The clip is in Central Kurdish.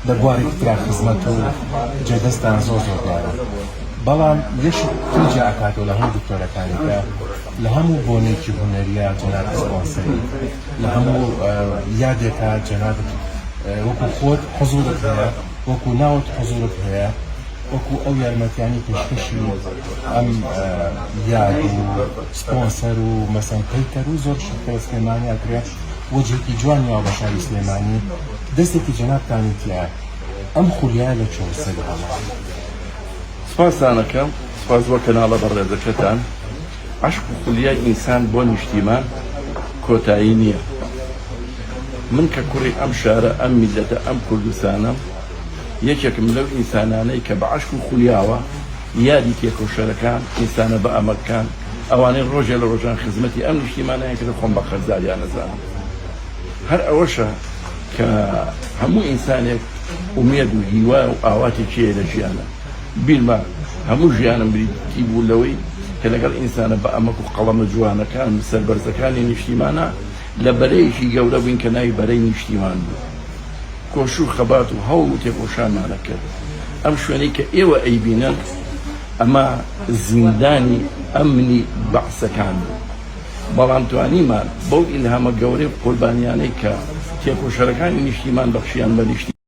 لە بوارێکی ترا خزمەت و جێدەستان زۆر زۆر دیارە بەڵام یەشت تر جیا ئەکاتەوە لە هەموو دکتۆرەکانی کە لە هەموو بۆنێکی هونەریە جەنابت سپۆنسەری لە هەموو یادێکا جەنابت وەکو خۆت حزورت هەیە وەکو ناوت حزورت هەیە وەکو ئەو یارمەتیانی پێشکەشی ئەم یاد و سپۆنسەر و مەسەن پەیکەر و زۆر شت کە لە سلێمانی ئەکرێ وەجهێکی جوان یاوە بە شاری سلێمانی دەستێکی جەنابتانی تیایە ئەم خولیایە لە کوێوە سەری هەڵدا؟ سوپاستان ئەکەم، سوپاس بۆ کەناڵە بەڕێزەکەتان. عەشق و خولیای ئینسان بۆ نیشتیمان کۆتایی نییە. من کە کوڕی ئەم شارە، ئەم میللەتە، ئەم کوردستانەم، یەکێکم لەو ئینسانانەی کە بە عەشق و خولیاوە یادی تێکۆشەرەکان، ئینسانە بەئەمەککان، ئەوانەی ڕۆژێ لە ڕۆژان خزمەتی ئەم نیشتیمانەیان کرد خۆم بە قەرزاریان ئەزانم. هەر ئەوەشە کە هەموو ئینسانێک ئومێد و هیوا و ئاواتێکی هەیە لە ژیانا. بیرمە هەموو ژیانم بریتی بوو لەوەی کە لەگەڵ ئینسانە بەئەمەک و قەڵەمە جوانەکان و سەربەرزەکانی نیشتیمانا لە بەرەیەکی گەورە بووین کە ناوی بەرەی نیشتیمان بوو. کۆش و خەبات و هەوڵ و تێکۆشانمان ئەکرد. ئەم شوێنەی کە ئێوە ئەیبینن ئەمە زیندانی ئەمنی بەعسەکان بوو. بەڵام توانیمان بەو ئیلهامە گەورەی و قوربانیانەی کە تێکۆشەرەکانی نیشتیمان بەخشیان بە نیشتیمان.